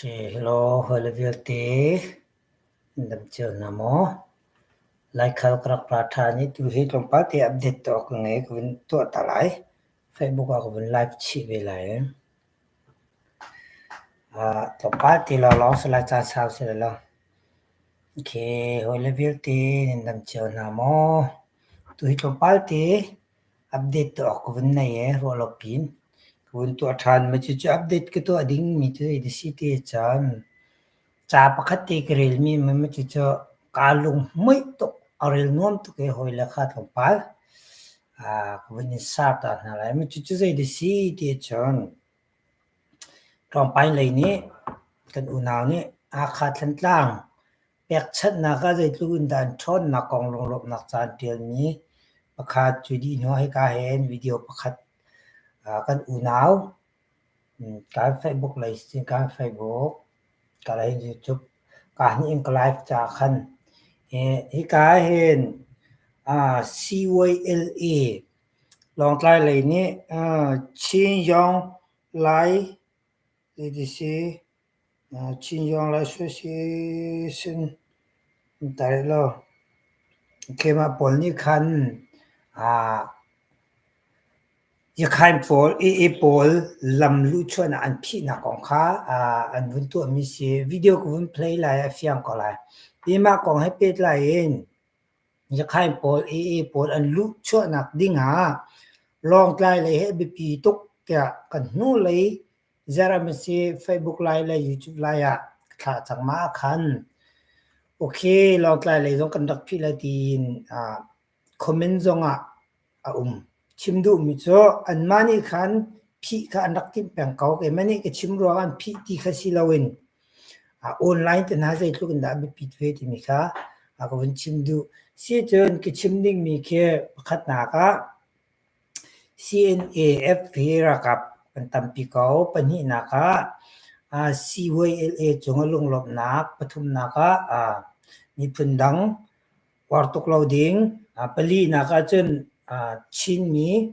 Hello, hawile vialte nan dam cio hna maw? Laikhal ka rak ra ṭhan i tuhi tlawmpal te update tuah ka ngei ka vun tuah ta lai. Facebook ah ka vun live chih ve lai. Tlawmpal te lawnglawng si lai, caan sau si lai lo. Okay, hawile vialte nan dam cio hna maw? Tuhi tlawmpal te update tuah awk ka vun nei i ruahlopi in ka vun tuah ṭhan. Mah cucu update ka tuah dingmi cu hi ti caan ca pakhat te ka relmi mah cucu kaa lunghmuih tuk, a rel nuam tuk i hawile kha tlawmpal ka vun in share ta hna lai. Mah cucu zei dah si ti ahcun Tlawngpai lei nih kan unau nih Hakha Thantlang Pekchanhnak ah zeitluk in dah an ṭhawnnak kong lunglawmhnak ca an ṭialmi pakhat cu dih hnuah hika hin video pakhat kan unau kan Facebook lei sin kan Facebook ka lei YouTube ka hnih in ka live ca khan hika hin CYLA Lawngtlai lei nih Chin Yong Lai ADC Chin Yong Lai Association an lo. Keimah pawl nih khan Yakhain pawl, AA pawl lam luhchuahnak an phihnak kong kha an vun tuahmi si. Video ka vun play lai a fiang ko lai. Keimah kong he pehtlai in Yakhain pawl, AA pawl an luhchuahnak ding ah Lawngtlai lei he a biapi tuk tiah kan hnulei Zeramasi Facebook lai le YouTube lai ah ka thlah cang mah ah khan okay Lawngtlai lei zong kan rak phih lai tiin comment zong ah a um. Chim duhmi cu anmah nih khan phih kha an rak timh peng ko. Keimah nih ka chim ruangah an phih ti kha si loin online te hna zeitluk in dah a biapit ve timi kha ka vun chim duh. Si cun ka chim dingmi khi pakhatnak ah CNAF hi ralkap kan tampi ko. Pahnihnak ah CYLA cung ah lunglawmhnak, pathumnak ah miphun dang uar tuk lo ding, palinak ahcun Chinmi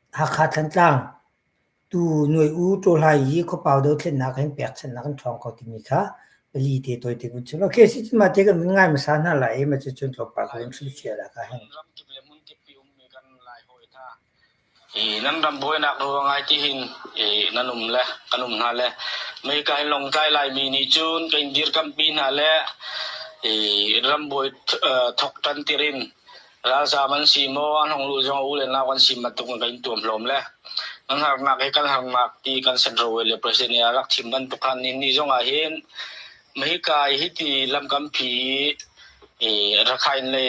Hakha Thantlang tu Nuai U Ṭawhlai i khuapau dothlennak hin pekchanhnak an ṭhawng ko timi kha pali te tawite kun chim. Okay, si cun mah te kan vun ngai hmasa hna lai i mah cucun tlawmpal ka vun hrilhfiah la ka hin. Ramkip le hmunkip i ummi kan Lai hawi hna. I nan ram buainak ruang ai tihin i nan um le kan um hna le mei ka hin Lawngtlai Laimi nih cun ka in dirkampi hna le i rambuai thok ṭan tirin Ralzaam an si maw, an hung luh zong u le nau kan si bantuk in kan in tuamhlawm le nan harnak hi kan harnak ti kan Central le President nih a rak thim bantuk khan nihin ni zong ah hin mahika i hiti lam kan phi i Rakhine le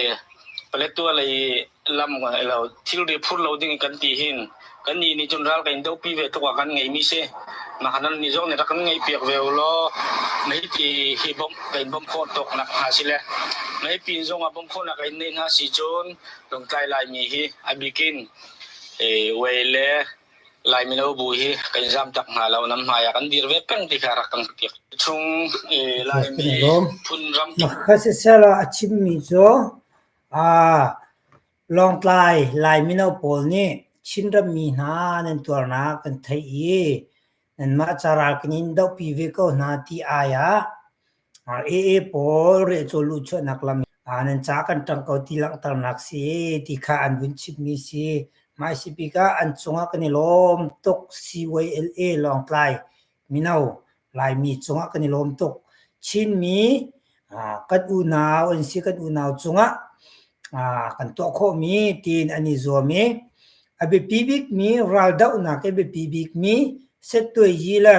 Paletwa lei lam lo thilri phur lo ding kan ti hin kan nih nih cun ral kan in dohpi ve tuk ah kan ngeimi si. Mah nan nih zong nih rak kan ngeihpiak ve u law mei hi bawmh kan in bawmh khawh tawk nak hnga si le mei pin zong ah bawmh khawhnak in neih hna si cun Lawngtlai Laimi hi a bikin Wei le Lai mino bu hi kan zam tak hna lo nam hmai ah kan dir ve peng ti kha rak kan piak chung Laimi phun ram Kha sisela a chimmi cu Lawngtlai Lai mino pawl nih Chinram mi hna nan tuarnak kan theih i nanmah ca ral kan in dohpi ve ko hna ti ai ah AA pawl rehcawl luhchuahnak lam nan ca kan ṭang ko ti langhternak si ti kha an vun chimmi si. Mah si bik ah an cungah kan i lawm tuk CYLA Lawngtlai mino Laimi cungah kan i lawm tuk. Chinmi kan unau an si kan unau cungah kan tuah khawhmi tiin an i zuam i a biapi bikmi raldohnak i biapi bikmi Settuai Yi le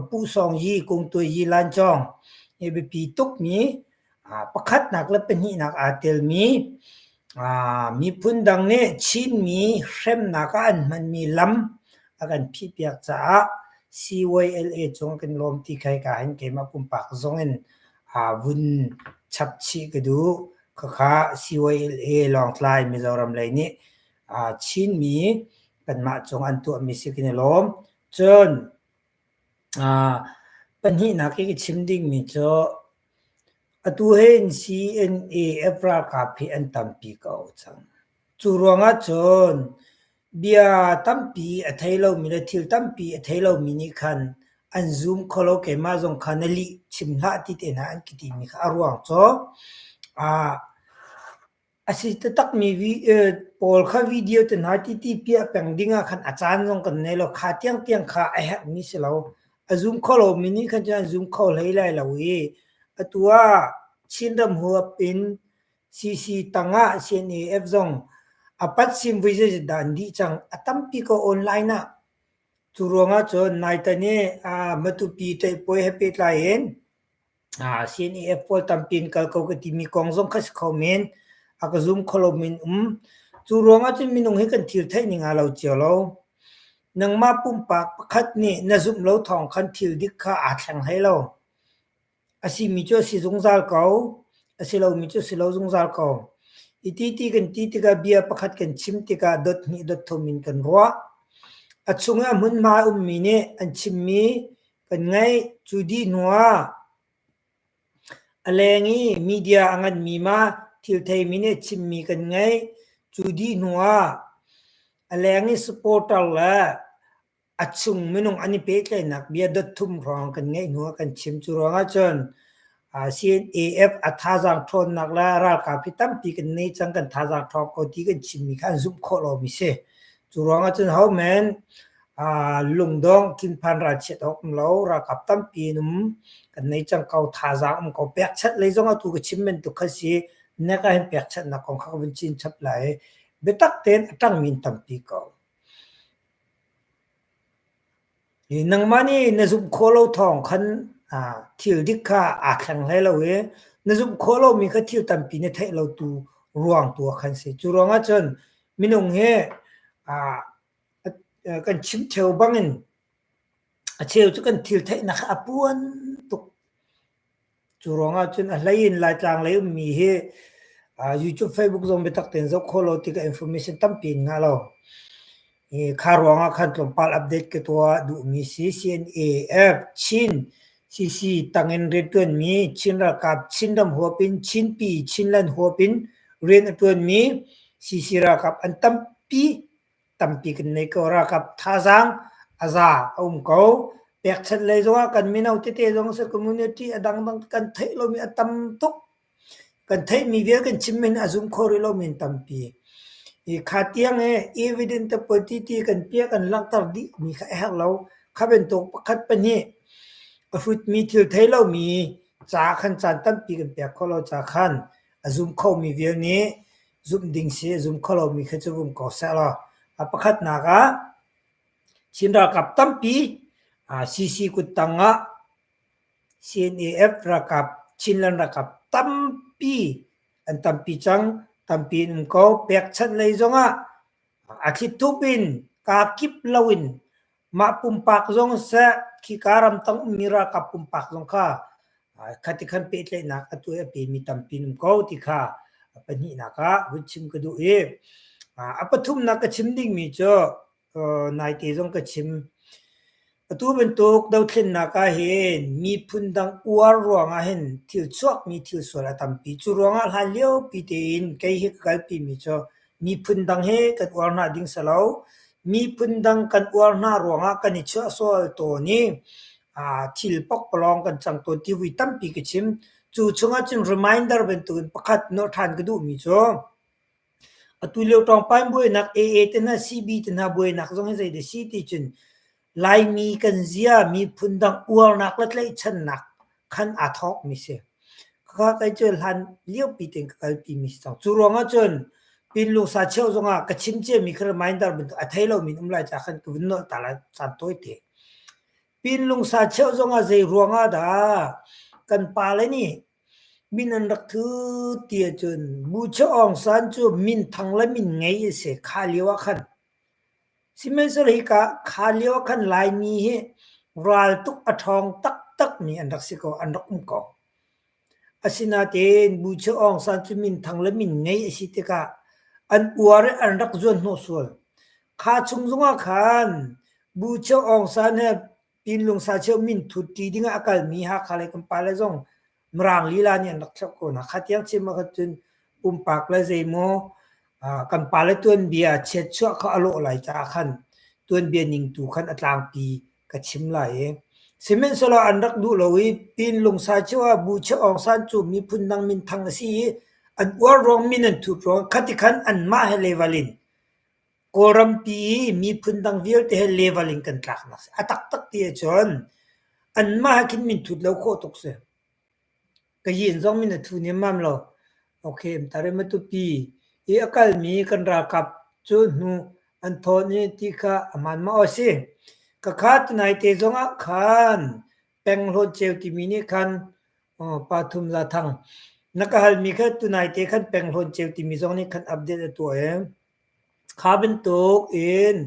Pu Sawng Yi, Kung Tuai Yi Lancawng hi biapi tukmi pakhatnak le pahnihnak aa telmi miphun dang nih Chinmi hremnak ah an hmanmi lam a kan phihpiak caah CYLA cung kan lawm ti kha hika hin keimah pumpak zong in vun chap chih ka duh. Khakha CYLA Lawngtlai Mizoram lei nih Chinmi kanmah cung an tuahmi si kan i lawm. Cun Pahnihnak i ka chim dingmi cu atu hin CNAF ralkap hi an tampi ko cang. Cu ruangah cun bia tampi a thei lomi le thil tampi a thei lomi nih khan An zum kho lo keimah zong kha na lih chim hlah ti te hna an ka timi kha a ruang cu a si taktakmi pawl kha video te hna titi piah peng ding ah khan a caan zong kan nei lo. Kha tiangtiang kha a herhmi si lo. A zum kho lomi nih khan cun an zum kho hlei lai lo i atu ah Chinram huap in CC tangah CNAF zong a pat sim vui zeizat dah an dih cang. A tampi ko online ah. Cu ruangah cun naitan i Matupi ṭaihpuai he pehtlai in CNAF pawl tampi in kal ko ka timi kong zong kha si kho men. A ka zum kho lomi an um. Cu ruangah cun minung hi kan thil theih ning aa lo cio lo. Nangmah pumpak pakhat nih na zumh lo thawng khan thil dik kha aa thleng hlei lo. A simi cu a si zungzal ko, a si lomi cu a si lo zungzal ko. I ti ti kan ti tikah bia pakhat kan chim tikah dot hnih dot thum in kan ruah. A chung i a hmunhma a ummi nih an chimmi kan ngaih. Cu dih hnuah a leng i media a nganmi ma thil theimi nih a chimmi kan ngaih. Cu dih hnuah a leng i supporter le a chung minung an i pehtlaihnak bia dot thum hrawng kan ngeih hnu ah kan chim. Cu ruangah cun CNAF a thazaang ṭhawnnak le ralkap hi tampi kan nei cang, kan thazaang ṭhawng ko ti kan chimmi kha an zumh khawh lomi si. Cu ruangah cun homen lungdong thinphan ralchiat awk um lo, ralkap tampi in um kan nei cang ko, thazaang um ko. Pekchanh lei zong atu ka chim bantuk kha si. Nek ah hin pekchanhnak kong kha ka vun chin chap lai. Biatak tein a ṭangmi in tampi ko. Nangmah nih na zumh khawh lo thawng khan thil dik kha aa thleng hlei lo i na zumh khawh lomi kha thil tampi na theih lo tu ruang tu ah khan si. Cu ruangah cun minung hi kan chim ṭheo bangin a cheu cu kan thil theihnak kha a puan tuk. Cu ruangah cun a hlei in Laitlang lei ummi hi YouTube, Facebook zong biatak tein zoh khawh lo tikah information tampi in ngah lo. Kha ruangah khan tlawmpal update ka tuah duhmi si. CNAF Chin CC tangin rianṭuanmi Chin ralkap Chinram huap in Chinpi Chinland huap in rian a ṭuanmi CC ralkap an tampi. Tampi kan nei ko. Ralkap thazaang a za a um ko. Pekchanh lei zongah kan mino tete zong si community a dangdang kan theih lomi a tam tuk. Kan theihmi vial kan chim men a zum kho rih lomi an tampi. Hi kha tiang i evidence te pawl titi kan piah kan langhter dih mi kha a herh lo. Kha bantuk pakhat pahnih a hrutmi thil thei lomi ca khan caan tampi kan pek kho lo ca khan a zum khomi vial nih zumh ding si zum kho lomi kha cu vum ko seh law a pakhatnak ah Chin ralkap tampi CC kuttang ah CNAF ralkap Chinland ralkap tampi an tampi cang tampi in um ko pekchanh lei zongah a thlithup in kaa kip loin Mah pumpak zong seh, khika ramtang ummi ralkap pumpak zong kha khati khan pehtlaihnak a tuah i a pemi tampi an um ko ti kha a pahnihnak ah vun chim ka duh i a pathumnak ka chim dingmi cu naite zong ka chim. Atu bantuk dothlennak ah hin miphun dang uar ruangah hin thil chuakmi thil sual a tampi. Cu ruangah hlan liopi tein kei hi ka kalpimi cu Miphun dang he kan uar hna ding si lo. Miphun dang kan uar hna ruangah kan i chuahsual tawn i thil pokpalawng kan cang tawn ti vui tampi ka chim. Cu chungah cun reminder bantukin pakhat nolh ṭhan ka duhmi cu atu lio ṭawngpai buainak AA te hna CB te hna buainak zong hi zeidah si ti cun Laimi kan zia miphun dang uarnak le tlaihchannak khan aa thawkmi si. Khakha kei cu hlan liopi tein ka kalpi mi si cang. Cu ruangah cun Pinlung sa cheu zongah ka chim ciami kha reminder bantuk a thei lomi um lai ca khan ka vun nolh ta lai caan tawite. Pinlung sa cheu zongah zei ruangah dah kan pale nih min an rak thut ti ahcun Bu Cheu Aung San cu min thang le min ngei a si kha lio ah khan. Sihmanhsehlaw hika kha lio ah khan Laimi hi raltuk a ṭhawng taktakmi an rak si ko, an rak um ko. Asinain Bu Cheu Aung San cu minthang le min ngei a si tikah an uar i an rak zuanhnawh sual. Kha chung zongah khan Bu Cheu Aung San he Pinlung Sacheu min thut ṭi dingah a kalmi Hakha lei kan pale zong Mirang lila nih an rak thlauh ko hna. Kha tiang chim ahkhan cun pumpak le zeimaw kan pale tuanbia chiatchuah kha a lawh lai caah khan tuanbia ning tu khan a tlangpi ka chim lai i. Sihmanhsehlaw an rak duh lo i Pin Lungsai cio ah Bu Chia Aung San cu miphun dang minthang a si i an uar ruang min an thut ruang khati khan anmah he level in Kawlrampi i miphun dang vialte he level in kan tlaknak a si. A taktak ti ahcun anmah he khin min thut lo khawh tuk si. Ka yin zong min a thu nemmam lo. Okay, tare Matupi i a kalmi kan ralkap cu hnu an thawn i ti kha a hmaan maw a si? Ka kha tunai te zongah khan peng hlawn ceu timi nih khan pa thum za thang na ka halmi kha tunai te khan peng hlawn ceu timi zong nih khan update a tuah i Kha bantuk in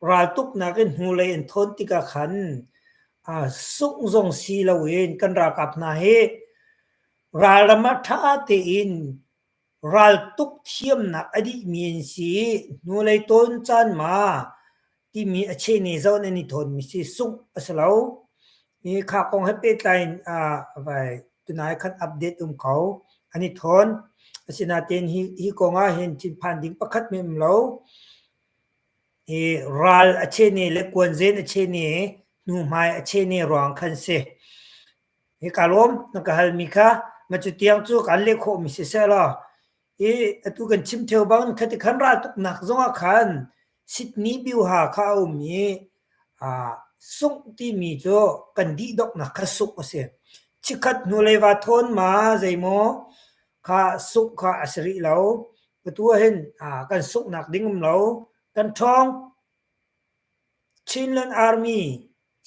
raltuknak in hnulei in thawn tikah khan sungh zong si loin kan ralkap hna hi ralram ah ṭha tein raltuk thiamnak a dihmi an si i hnulei tawn caan ma timi a chene zawn an i thawnmi si sungh a si lo. Hi kha kong he pehtlai in vai tunai khan update um ko. An i thawn. Asinain hi, hi kong ah hin thinphan ding pakhat men um lo. Hi ral a chene le kuanzen a chene hnuhmai a chene ruang khan si. Hi ka lawm na ka halmi kha ma cu tiang cu kan leh khawhmi si seh law I atu kan chim theo bang khati khan raltuknak zongah khan Sydney Biuha kha a um i sungh timi cu kan dihdonghnak kha sungh a si. Chikkhat hnulei va thawn ma zeimaw kha sungh kha a si rih lo. Atu ahhin kan sunghnak ding um lo. Kan ṭhawng. Chinland Army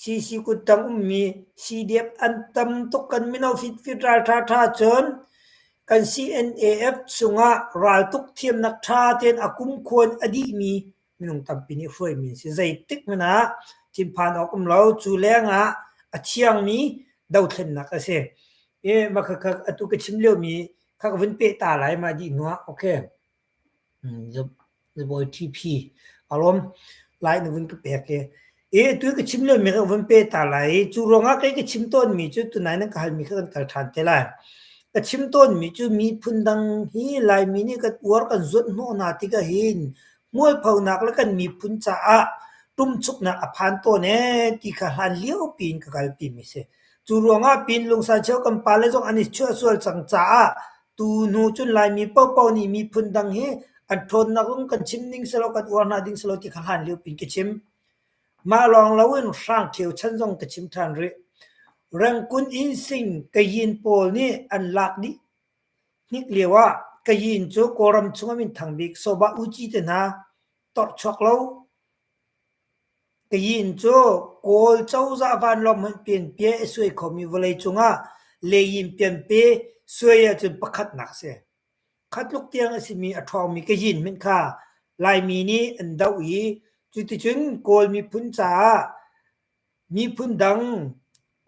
CC kuttang ummi CDF an tam tuk kan mino fitfit ralṭha ṭha cun kan CNAF chungah raltuk thiamnak ṭha tein a kumkhua in a dihmi minung tampi nih hruaimi an si. Zeitik hmanh ah thinphan awk um lo. Cu lengah a thiangmi dothlennak a si. I mah khakha atu ka chim liomi kha ka vun peh ta lai mah dih hnuah. Okay. Zabawi TP a lawm lai na vun ka pek i i atu ka chim liomi ka vun pe ta lai i cu ruangah kei ka chim tawnmi cu tunai nan ka halmi kha kan kal ṭhan te lai. Ka chim tawnmi cu miphun dang hi Laimi nih kan uar kan zuanh hnawh hna tikah hin mualphonak le kan miphun caah ṭumchuknak a phan tawn ee ti kha hlan lio piin ka kalpimi si. Cu ruangah pin lungsancheu kan pale zong an i chuahsual cang caah Tu hnu cun Laimi paohpaoh nih miphun dang hi an ṭhawnnak zong kan chim ding si lo, kan uar hna ding si lo ti kha hlan lio piin ka chim. Mah lawng loin hrangṭheo chan zong ka chim ṭhan rih. Rengkun innsing Kayin pawl nih an lak dih hnik lio ah Kayin cu Kawlram chung ah minthang bik Soba Uci te hna torhchuak lo Kayin cu Kawl cozah vanlawng hmanh pianpia a suai khomi vawleicung ah leiin pianpe suai ahcun pakhatnak a si. Kha tluk tiang a simi a ṭhawngmi Kayin hmanh kha Laimi nih an doh i cuticun Kawl miphun caah Miphun dang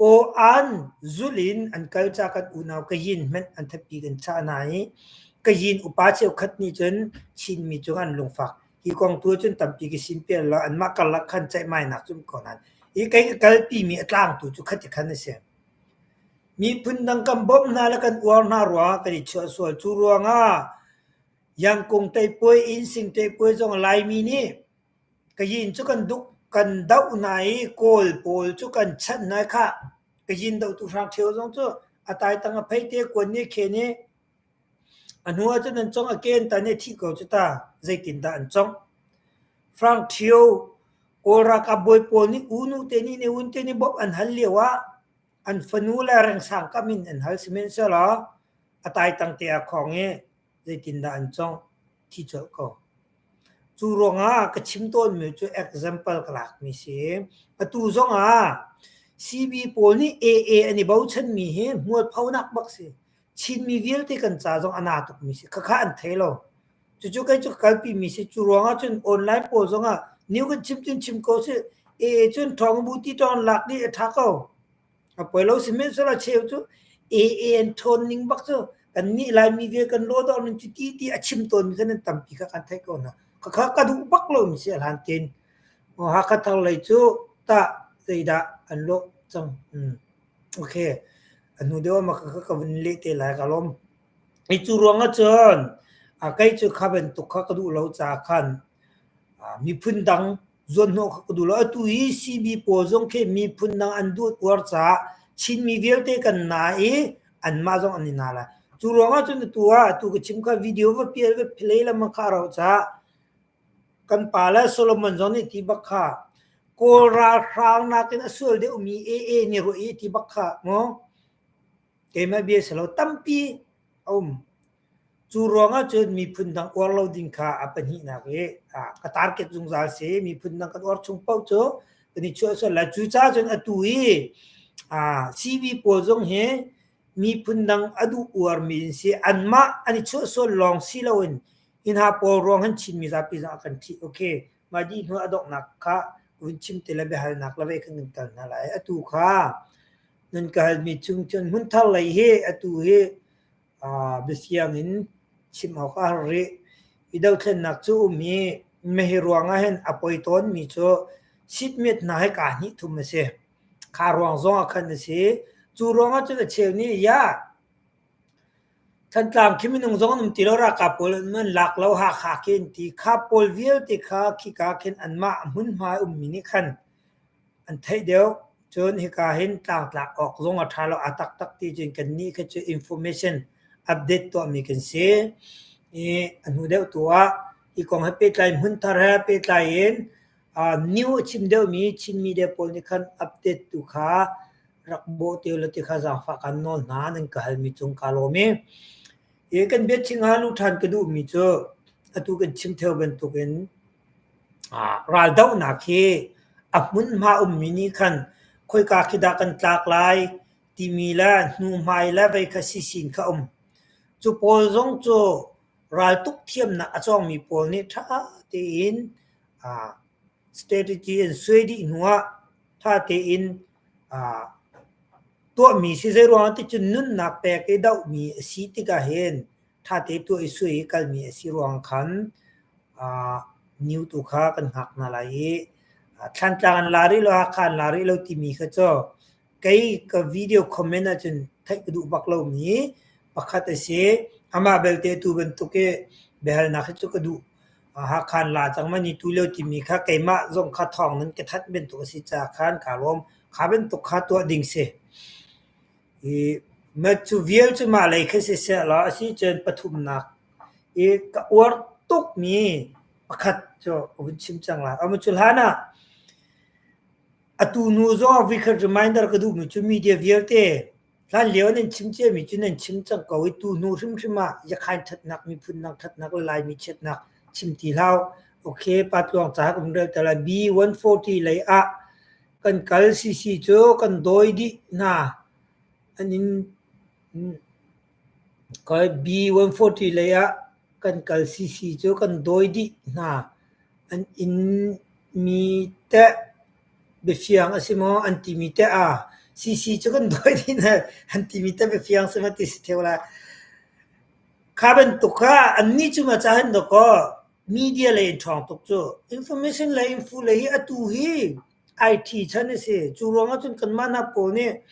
aw-aan zulh in an kal ca kan unau Kayin hmanh an thatpi kan chah hna i Kayin upa cheukhat nih cun Chinmi cungah an lungfak. Hi kong tu cun tampi ka sinpial lo anmah karlak khan ceihmainak cu um ko nain hi kei ka kalpimi a tlangtu cu khati khan a si. Miphun dang kan bawmh hna le kan uar hna ruangah kan i chuahsual. Cu ruangah Yangkung Teipuai, Innsing Teipuai zong Laimi nih Kayin cu kan duk kan doh hna i Kawl pawl cu kan chanh hna i khah Kayin dohtu hrangṭheo zong cu a taitang a phei te kuan nih a khen i a hnu ahcun an congh a ke an tan i a thih ko cu ta zeitindah an congh. Hrangṭheo Kawl ralkap bawi pawl nih u nu te nih ne un te nih bawmh an hal lio ah an fanu le rengsang kam in an hal sihmanhsehlaw a taitang te aa khawng i zeitindah an congh thi colh ko. Cu ruangah ka chim tawnmi cu example ka lakmi si. Atu zongah CB pawl nih AA an i bochanmi hi hmualphonak bak si. Chinmi vialte kan ca zong a na tukmi si. Khakha an thei lo. Cucu kei cu ka kalpimi si. Cu ruangah cun online pawl zongah new kan chim cun chim ko si. AA cun ṭhawng bu ti ṭhawng lak dih a ṭha ko. A poi lo sihmanhsehlaw cheu cu AA an ṭhawn ning bak cu kannih Laimi vial kan lawdawr ning cu ti ti a chim tawnmi kha nan tampi kha kan theih ko hna. Khakha ka duh bak lomi si a hlan tein. Hakha thar lei cu tah zeidah an lawh cang. Okay. A hnu deuh ah mah khakha ka vun leh te lai ka lawm. Hi cu ruang ah cun kei cu kha bantuk kha ka duh lo caah khan miphun dang. Zuanhnawh kha ka duh lo. Atu hi CB pawl zong khi miphun dang an duh uar caah Chinmi vialte kan na i anmah zong an i na lai. Cu ruangah cun atu ah atu ka chim kha video va pial va play lengmang kha a rauh caah kan pa le Solomon zong nih ti bak kha Kawl ralhrang nakin a sual deuhmi AA nih ruah i ti bak kha maw keimah bia si lo tampi a um. Cu ruangah cun miphun dang uar lo ding kha a pahnihnak i ka target zungzal si. Miphun dang kan uar chung paoh cu kan i chuah sual lai. Cucaah cun atu hi CV pawl zong hi miphun dang a duh uarmi an si. Anmah an i chuah sual lawng si loin hi hna pawl ruang hin Chin mizapi zong a kan ṭhih. Okay, mah dih hnu a donghnak kha vun chim te le biahalnak le vei kan kan kal hna lai. Atu kha nan ka halmi chung cun hmunthar lei hi atu hi biafiang in chim awk a har rih. I dothlennak cu um i mei ruangah hin a poi tawnmi cu sitmiat hna hi kaa hnih thum a si. Kha ruang zong ah khan a si. Cu ruangah cun a cheu nih ya Thantlang khi minung zong an um ti lo ralkap pawl an lak lo Hakha khi an ti. Kha pawl vialte kha khika khin anmah hmunhma a ummi nih khan an theih deuh. Cun hika hin tlangtlak awk zong a ṭha lo a taktak ti cun kannih kha cu information update tuahmi kan si. I a hnu deuh tu ah hi kong he pehtlai hmunthar he pehtlai in new a chim deuhmi Chin media pawl nih khan update tu kha rak bawh te ulaw ti kha zaangfah kan nawl hna nan ka halmi cung kaa lawm i. Hi kan biaching ah luh ṭhan ka duhmi cu atu kan chim theo bantukin Raldohnak hi a hmunhma ummi nih khan khoika khi dah kan tlak lai timi le hnuhmai le vei kha sisin kha um. Cu pawl zong cu raltuk thiamnak a cawngmi pawl nih ṭha tein strategy an suai dih hnuah ṭha tein tuahmi si. Zeiruangah ti cun nunnak pek i dohmi a si tikah hin ṭha te tuah i sui i kalmi a si ruang khan new tu kha kan hngak hna lai i Thlantlang an la rih lo, Hakha an la rih lo timi kha cu kei ka video comment ahcun theih ka duh bak lomi pakhat a si. Amah belte tu bantuk i biahalnak hi cu ka duh. Hakha an la cang ma ni tu lio timi kha keimah zong kha thawng nan ka thanh bantuk a si caah khan kaa lawm. Kha bantuk kha tuah ding si. Mah cu vial cu mah lei kha siseh law a si cun pathumnak i ka uar tukmi pakhat cu ka vun chim cang lai. Amu cu hlan ah atu hnu zong ah voikhat reminder ka duhmi cu media vialte hlan lio nan chim ciami cu nan chim cang ko i tu hnu hrimhrim ah Yakhain ṭhatnak, miphun dang ṭhatnak le Laimi chiatnak chim ti hlah. Okay, pa tluang ca ka vun rel te lai. B140 lei ah Kan kal sisi cu kan dawi dih hna. An in B140 lei ah kan kal sisi cu kan dawi dih hna. An inn mi teh biafiang a si maw an timi teh ah sisi cu kan dawi dih hna an timi teh biafiang si maw ti si ṭheo lai. Kha bantuk kha annih cu ma cahan dawkaw Media lei in ṭhawng tuk cu. Information lei info lei hi atu hi IT chan a si. Cu ruangah cun kanmah hna pawl nih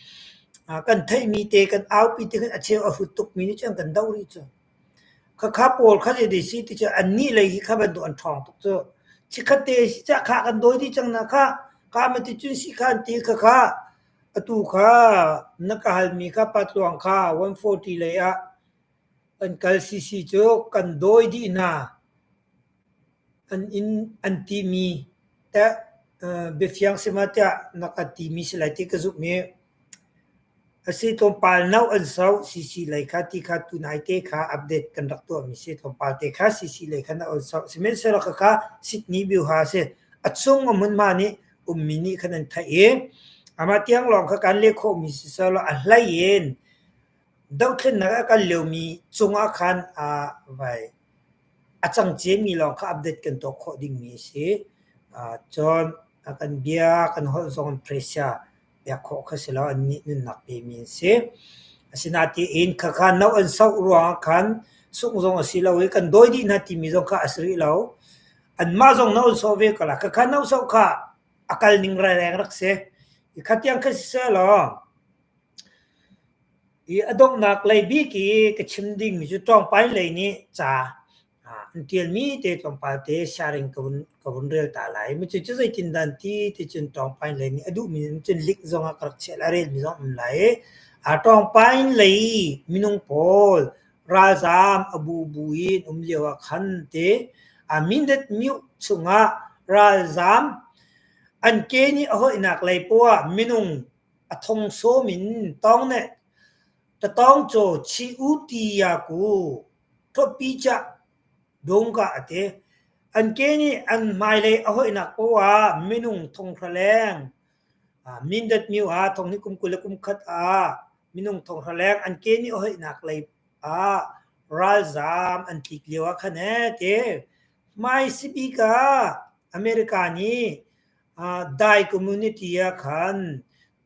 kan theihmi te kan aupi te khan a cheu a hrut tukmi nih cun an kan doh rih cu. Khakha pawl kha zei si ti cu annih lei hi kha bantuk an ṭhawng tuk cu. Chikkhat te si cah kha kan dawi dih cang na kha ka ma ti cun si kha an ti khakha atu kha na ka halmi kha patluang kha 140 lei ah Kan kal sisi cu kan dawi dih hna. An inn an timi teh biafiang si ma tiah na ka timi si lai ti ka zumh i a si tlawmpal no an soh CC lei kha ti kha tunai te kha update kan rak tuahmi si tlawmpal te kha CC lei kha na on soh sihmanhsehlaw khakha Sydney Byuha si a chung a hmunhma nih ummi nih khan an theih i amah tiang lawng kha kan leh khawhmi si selaw a hlei in Dothlennak a kal liomi cungah khan vai a cang ciami lawng kha update kan tuah khawh dingmi a si. Cun a kan bia kan holh zong pressure pek khawh kha si lo annih nunnak pemi an si. Asinain khakha no an soh ruangah khan sungh zong a si lo i kan dawi dih hna timi zong kha a si rih lo. Anmah zong no an sawh ve ko la. Khakha no soh kha a kal ning reng rak si. Kha tiang kha siseh law Hi a donghnak lei bik i ka chim dingmi cu Ṭawngpai lei nih ca An ṭialmi te tlawmpal te sharing ka vun rel ta lai. Cucu zeitindah an ti ti cun Tawngpain lei nih a duhmi cun link zong ah ka rak chiah lai, a relmi zong um lai. Tawngpain lei minung pawl ralzaam a bubu in um lio ah khan te Mindat myo chungah ralzaam an ke nih a hoihnak lei poah ah minung a thong sawm in tawng nih tatawng caw chi u ti ya ku Thawpi cah dawngka a ti. An ke nih an hmailei a hoihnak paoh ah minung thonghra leng Mindat myo ah thonghnih kum 21 ah minung thonghra leng an ke nih a hoihnak lei ah ralzaam an tlik lio ah khan ee ti. Hmai sibik ah America nih Dai community ah khan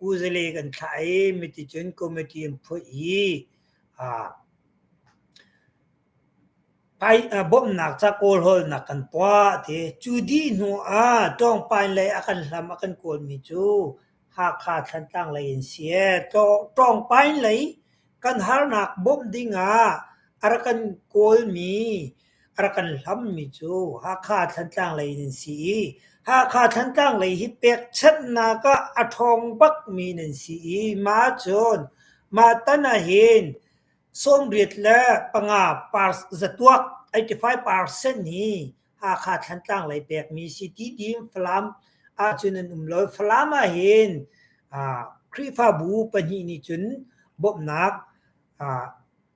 kuzale kan thlah i miticun committee an phuah i Bawmhnak ca kawlhawlnak kan tuah a ti. Cu dih hnu ah Ṭawngpain lei a kan hlam a kan kawlmi cu Hakha Thlantlang lei in si. Ṭawngpain lei kan harnak bawmh ding ah a rak kan kawlmi, a rak kan hlammi cu Hakha Thlantlang lei in si i Hakha Thlantlang lei hi pekchanhnak ah a ṭhawng bakmi nan si i mah cun mah tan ahhin 85 zatuak 85% hi Hakha Thlantlang lei pekmi si ti ding Falam ahcun an um lo. Falam ahhin Khrihfabu pahnih nih cun bawmhnak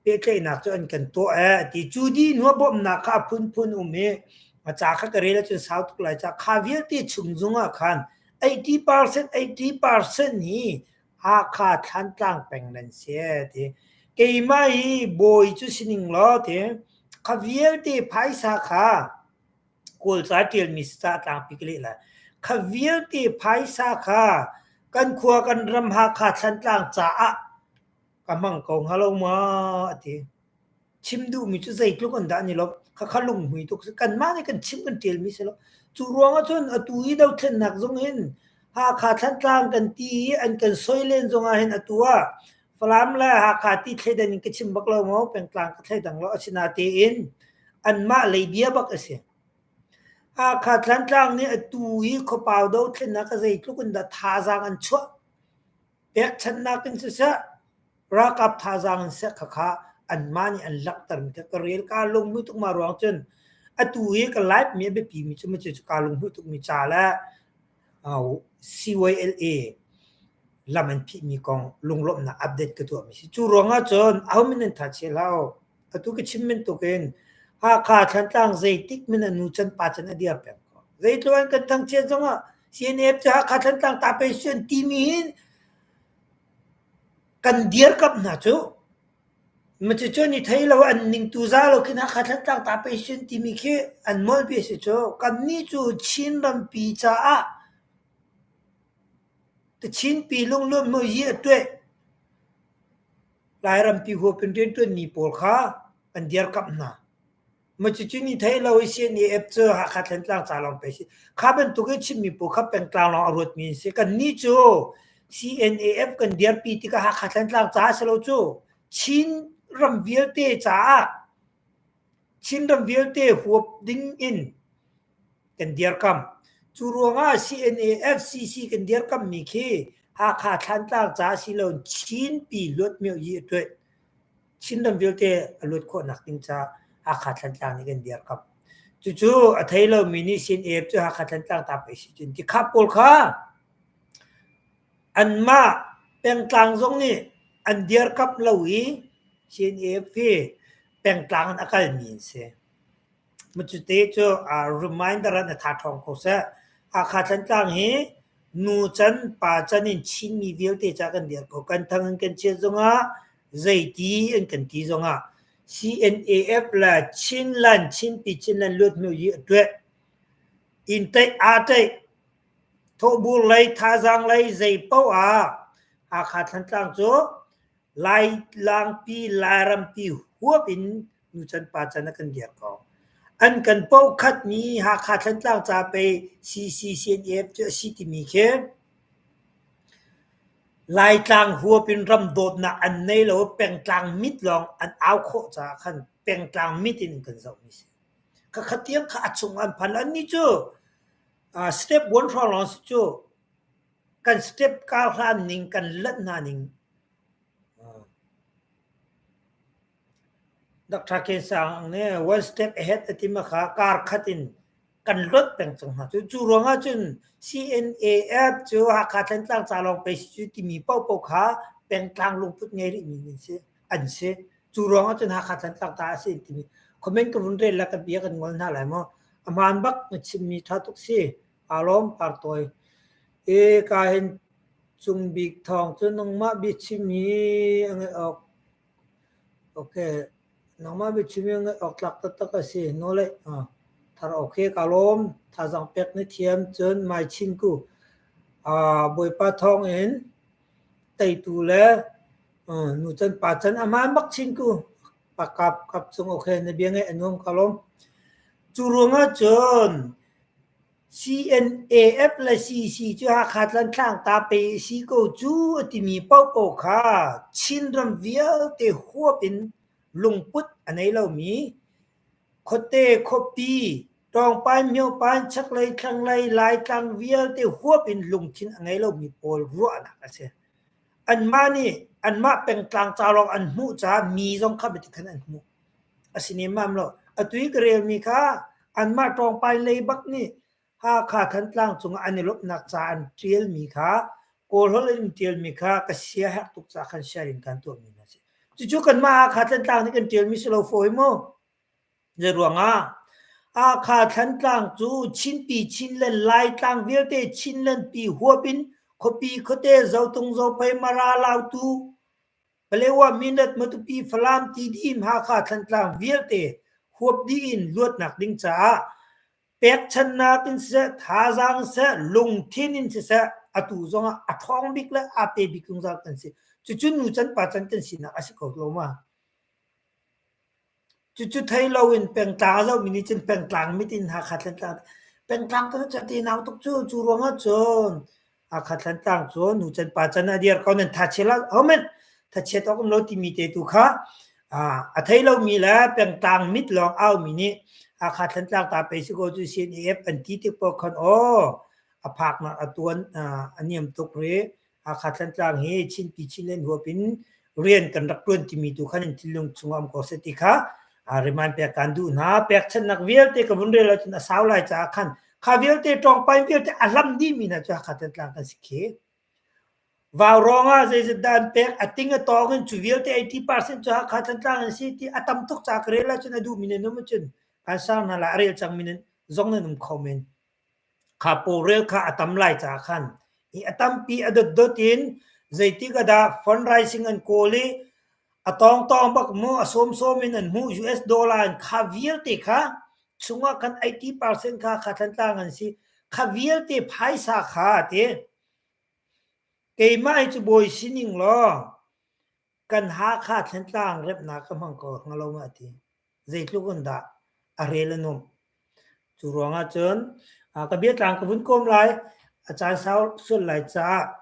pehtlaihnak cu an kan tuah ee a ti. Cu dih hnu ah bawmhnak kha a phunphun um i a ca kha ka rel ahcun sau tuk lai ca kha vialte chung zung ah khan 80% 80% hi Hakha Thlantlang peng nan si ti. Keimah hi bawi cu si ning law ti. Kha vialte phaisa kha Kawlca ṭialmi ca tlangpi ka leh lai. Kha vialte phaisa kha kan khua kan ram Hakha Thlantlang caah ka hmang ko hnga lo maw a ti. Chim duhmi cu zeitluk an dah an i lawmh. Khakha lunghmui tuk si. Kanmah nih kan chim kan ṭialmi si lo. Cu ruangah cun atu i dothlennak zong hin Hakha Thlantlang kan ti i an kan soi len zongah hin atu ah Falam le Hakha ti thleidan in ka chim bak lo maw pengtlang ka thleidang lo asinatein anmah lei bia bak a si. Hakha Thlantlang nih atu i khuapau dothlennak a zeitluk in dah thazaang an chuah. Pekchanhnak in siseh ralkap thazaang in seh khakha anmah nih an langhtermi kha ka rel kaa lunghmuih tuk mah ruang cun atu hi ka live mi a biapi mi cu macu cu kaa lunghmuih tukmi ca le CYLA lam an phihmi kong lunglawmhnak update ka tuahmi si. Cu ruangah cun aho min an tha chia hlah u. Atu ka chim bantukin Hakha Thlantlang zeitik min a nu can pa can a dir peng ko. Zeitluk an kan thangchiat zongah CNF cu Hakha Thlantlang ta pei si an timi hin Kan dirkamh hna cu cucu an i thei lo, an ning tu za lo khin Hakha Thlantlang ta pei si an timi khi an molh a si cu. Kannih cu Chin rampi caah Chinpi lunglawm hnu a tuah. Lairampi huap in rianṭuanmi pawl kha an dirkamh hna. Cucu ni thei lo i CNAF cu Hakha Thlantlang ca lawng pei si. Kha bantuk i chimmi pawl kha pengtlang lawng a ruatmi an si. Kannih cu CNAF kan dirpi tikah Hakha Thlantlang ca a si lo cu Chin ram vialte caah Chin ram vialte huap ding in kan dirkamh. Cu ruangah CNAF CC kan dirkamhmi khi Hakha Thlantlang ca si lo Chinpi luat mioh yi a tuah. Chinram vialte a luat khawhnak ding caah Hakha Thlantlang nih kan dirkamh. Cucu a thei lomi nih CNF cu Hakha Thlantlang ta pei si cun ti khap pawl kha anmah pengtlang zong nih an dirkamh lo i CNF hi pengtlang in a kalmi an si. Cute cu reminder an a tha ṭhawng ko seh. Hakha Thlantlang hi nu can pa can in Chinmi vialte ca kan dir ko. Kan thang in kan chiat zongah zeiti an kan ti zongah CNAF le Chinland Chinpi Chinland luat hnu i a tuah. Inn teih aa teih thawhbur lei thazaang lei zei paoh ah Hakha Thlantlang cu Laitlangpi Lairampi huap in nucan pa can a kan dir ko. An kan pohkhatmi Hakha Thlantlang ca pei CCCNF cu a si timi khi Laitlang huap in ram dawtnak an nei lo pengtlang mit lawng an au khawh caah khan pengtlang mit in kan zohmi si. Khakha tiang kha a chung an phan. Annih cu step one hrawng lawng si cu. Kan step kar hlan ning kan lanh hna ning. Dr. Ken Sang nih one step ahead a ti ma kha kar khat in kan lonh peng cang hna. Cu ruang ah cun CNAF cu Hakha Thantlang ca lawng pei si cu timi paohpaoh kha pengtlang lungput ngei rihmi an si. An si. Cu ruang ah cun Hakha Thantlang ta a si timi comment ka vun rel la ka bia kan ngol hna lai maw. A hmaan bak na chimmi ṭha tuk si. Aa lawm partawi. E ka hin Cung Bik Thawng cu nangmah biachim hi a ngeih awk Okay. Nangmah biachim hi ngaih awk tlak taktak a si. Nawlei thar okay ka lawm. Thazaang pek na thiam cun mai chin ku. Bawipa thawng in teitu le nu can pa can a hmaan bak chin ku. Pakap kap cung okay na bia ngaih a nuam ka lawm. Cu ruangah cun CNAF le CC cu Hakha Tlantlang ta pei a si ko cu a timi paohpaoh kha Chinram vialte huap in lungput a nei lomi khuate, khuapi, Tawngpai, Myopan, chaklei, thlanglei, Laitlang vialte huap in lungthin a ngei lomi pawl ruahnak a si. Anmah nih anmah pengtlang ca lawng an hmuh caah mi zong kha biati khan an hmuh. A si nemmam lo. Atu i ka relmi kha anmah ṭawngpai lei bak nih Hakha Thantlang cungah an i lawmhnak ca an ṭialmi kha Kawlholh in an ṭialmi kha ka sia herh tuk caah khan sharing kan tuahmi hna a si. Cucu kanmah Hakha Thantlang nih kan ṭialmi si lo fawi mu. Zei ruangah? Hakha Thantlang cu Chinpi, Chinland, Laitlang vialte Chinland pi huap in khuapi khuate Zotung, Zophei, Mara, Lautu, Palewa, Mindat, Matupi, Falam, Tidim, Hakha, Thantlang vialte huap dih in luatnak ding caah pekchannak in siseh, thazaang siseh, lungthin in siseh, atu zongah a ṭhawng bik le aa pe bik zungzal kan si. Cucu nu can pa can kan sinak a si ko lo ma? Cucu thei loin pengtlang a zohmi nih cun pengtlang mit in Hakha Thantlang pengtlang cu cati nau tuk cu cu ruangah cun Hakha Thantlang cu nu can pa can a dir ko nan thachiat la homen thachiat awk um lo timi te tu kha a thei lomi le pengtlang mit lawng aumi nih Hakha Thantlang ta pei si ko cu CNAF an ti tik paoh khan aw a phaknak a tuan a niam tuk rih Hakha Thantlang hi Chinpi Chinland huap in rian kan rak ṭuan timi tu khan in thinlung chungah um ko seh ti kha remind pek kaan duh hna. Pekchanhnak vialte ka vun rel ahcun a sau lai caah khan kha vialte ṭawngpai vialte a hlam dihmi hna cu Hakha Thantlang kan si khi. Vaurawng ah zeizat dah an pek a ting a tawng in cu vialte 80% cu Hakha Thantlang an si ti a tam tuk caah ka rel ahcun a duhmi nan um ahcun kan sang hna lai a rel cangmi nan zong nan um kho men. Kha pawrel kha a tam lai caah khan hi a tampi a dotdot in zeitik ah dah fundraising an kawl i a tawngtawng bak mu a sawmsawm in an hmuh US dollar in kha vialte kha chungah khan 80% kha kha Thantlang an si kha vialte phaisa kha ti keimah hi cu bawi sining law kan Hakha Thantlang remnak ka hmang ko hnga lo ma ti zeitluk in dah a rel a nuamh. Cu ruangah cun ka biatlang ka vun kawm lai, a caan sau sual lai caah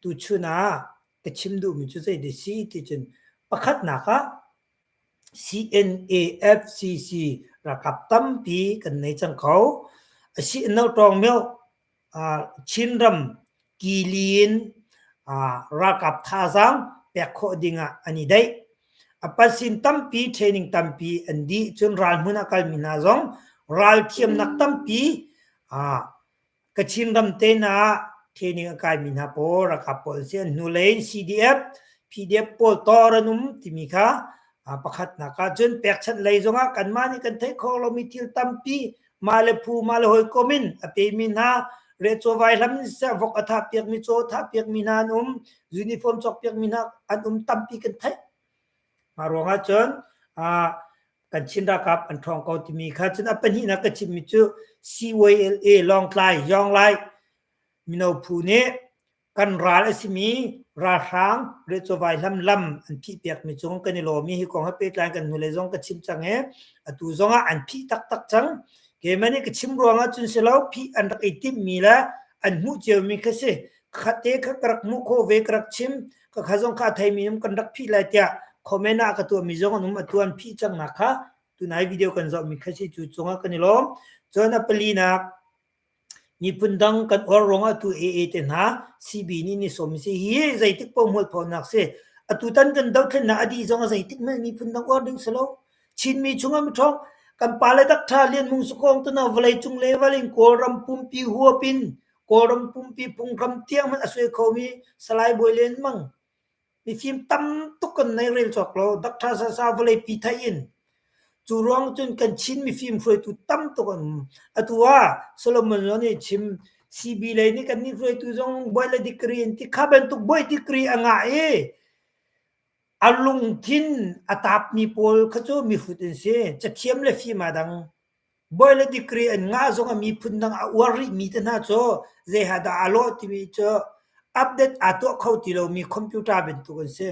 tuchun ah ka chim duhmi cu zei dah si ti cun pakhatnak ah CNAFCC ralkap tampi kan nei cang kho. A si no tawng meo Chinram kili in ralkap thazaang pek khawh dingah an i daih. A pasin tampi training tampi an dih cun ralhmun a kalmi hna zong ralthiamnak tampi Kachin ram te hna ah training a kaimi hna pawl ralkap pawl an si. An hnulei in CDF, PDF pawl tor an um timi kha pakhatnak ah cun pekchanh lei zongah kanmah nih kan theih khawh lomi thil tampi mah le phu mah le hawikom in a pemi hna recaw vaihlam in siseh vok a thah piakmi caw a thah piakmi hna an um uniform cawk piakmi hna an um tampi kan theih mah ruangah cun kan Chin ralkap an ṭhawng ko timi kha cun a pahnihnak ka chimmi cu CYLA Lawngtlai Yawnglai mino phu nih Kan ral a simi ralhrang Riahcawvai hlam lam an phihpiakmi cung kan i lawm i hi kong he pehtlai kan hnulei zong ka chim cang i atu zongah an phih taktak cang. Keimah nih ka chim ruangah cun si lo phih an rak i timhmi le an hmuh ciomi kha si. Khatte kha ka rak hmuh khawh ve ka rak chim. Ka kha zong kha a theimi um kan rak phih lai tiah comment ah ka tuahmi zong an um atu an phih cangnak kha. Tunai video kan zohmi kha si cu cungah kan i lawm. Cun a palinak miphun dang kan uar ruangah tu AA te hna CB nih ni sawm si hi zeitik paoh hmualphonak si. Atutan kan dothlennak a dih zong ah zeitik hmanh miphun dang uar ding si lo. Chinmi chungah miṭhawng kan pale Dr. Lian Hmung Sukong tuna vawleicung level in Kawlram pumpi huap in Kawlram pumpi phunghram tiang hmanh a suai khomi Salai Bawi Lian Mang mifim tam tuk kan nei rel cawk lo. Dr. Sasa vawleipi theih in cu ruang cun kan Chin mifim hruaitu tam tuk an um. Atu ah Solomon zong nih chim CB lei nih kan nih hruaitu zong bawi le degree an ti kha bantuk bawi degree a ngah i A lungthin a taapmi pawl kha cu mihrut an si. Cathiam le fim aa dang. Bawi le degree an ngah zongah miphun dang a uar rihmi te hna cu zei ha dah aa lawh timi cu update aa tuah kho ti lomi computer bantuk an si.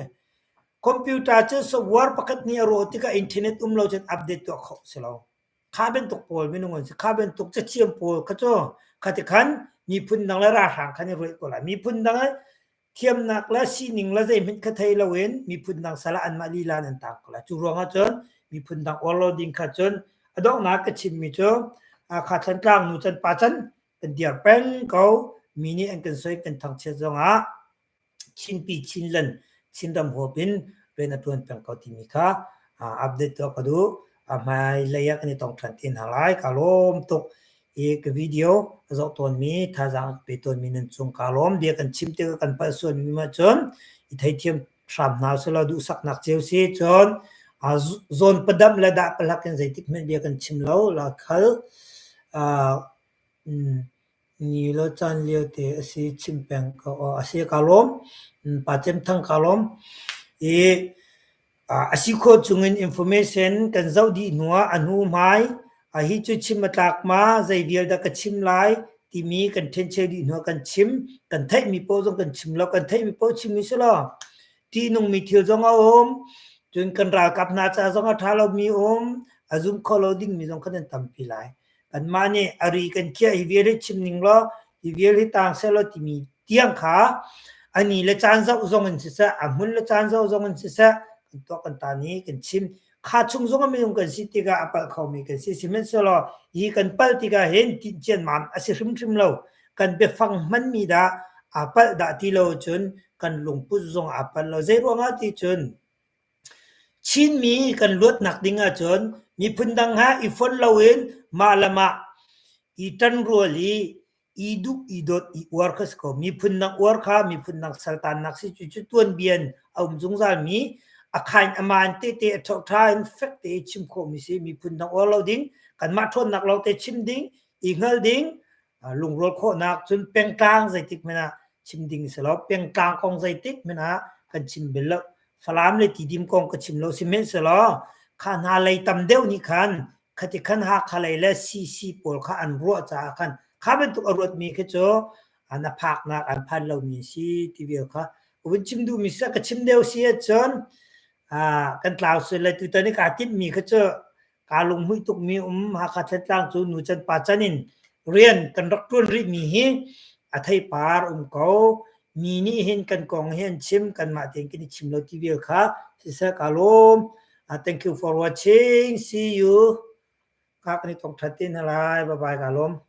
Computer cu software pakhat nih a rawh tikah internet um lo cun update tuah khawh a si lo. Kha bantuk pawl minung an si. Kha bantuk cathiam pawl kha cu khati khan miphun dang le ralhrang khan i ruaih ko lai. Miphun dang thiamnak le sining le zeihmanh kha thei loin miphun dang sal ah anmah lila in an tang ko lai. Cu ruangah cun miphun dang uar lo ding kha cun a donghnak ka chimmi cu kha Thantlang nu can pa can kan dir peng ko. Mi nih an kan soi kan thangchiat zongah Chinpi Chinland Chinram huap in rian a ṭuan peng ko timi kha update tuah ka duh. A hmailei ah kan i tong ṭhan te hna lai. Ka lawm tuk. I ka video a zoh tawnmi, thazaang a ka pe tawnmi nan cung kaa lawm. Bia kan chim tikah kan palh sualmi ah cun i theithiam hram hna usih duhsaknak cio si. Cun zawn padamh le dah palak in zeitik hmanh bia kan chim lo. La khal ni lo caan lio te a si chim peng ko. A si kaa lawm. Pa Cem Thang kaa lawm. I A si khawh chungin information kan zoh dih hnuah a hnu hmai hi cu chim a tlak ma, zei vial dah ka chim lai timi kan ṭhencheu dih hnuah kan chim. Kan theihmi paoh zong kan chim lo. Kan theihmi paoh chimmi si law ṭihnungmi thil zong a um. Cun kan ralkap hna ca zong a ṭha lomi um. A zum kho lo dingmi zong khan an tampi lai. Kanmah nih a ri kan khiah hi vial hi chim ning law hi vial hi tang sehlaw timi tiang kha a ni le caan zoh zong in siseh, a hmun le caan zoh zong in siseh, kan tuah kan ta ni kan chim. Kha chung zong ah minung kan si tikah a palh khomi kan si. Sihmanhsehlaw hi kan palh tikah hin tinhcianmam a si hrimhrim lo. Kan biafang hmanmi dah aa palh dah ti lo cun kan lungput zong aa palh lo. Zei ruangah ti cun Chinmi kan luatnak ding ahcun miphun dang ha i fonh loin mah le mah i ṭanrual i i duh i dawt i uar kha si ko. Miphun dang uar kha miphun dang saltannak si cu cu tuanbia in a um zungzalmi a khain a maan tete a ṭhoṭha in fek te chim khawhmi si. Miphun dang uar lo ding, kanmah ṭhawnnak lo te chim ding, i hngal ding, lungrual khawhnak cun pengtlang zeitik hmanh ah chim ding si lo. Pengtlang kong zeitik hmanh ah kan chim bel lo. Falam le Tidim kong ka chim lo sihmanhsehlaw kha hna lei tam deuh nih khan khati khan Hakha lei le CC pawl kha an ruah caah khan kha bantuk a ruatmi khi cu na phaknak an phan lomi si ti vial kha ka vun chim duhmi si ka chim deuh si ahcun kan tlau sual lai tutan i kaa timhmi kha cu kaa lunghmuih tukmi um Hakha Thantlang cu nu can pa can in rian kan rak ṭuan rihmi hi a theipar um ko mi nih hin kan kong hi an chim kanmah tein kan i chim lo ti vial kha siseh ka lawm. Thank you for watching. See you. Ka kan i tong ṭhan te hna lai. Bye bye ka lawm.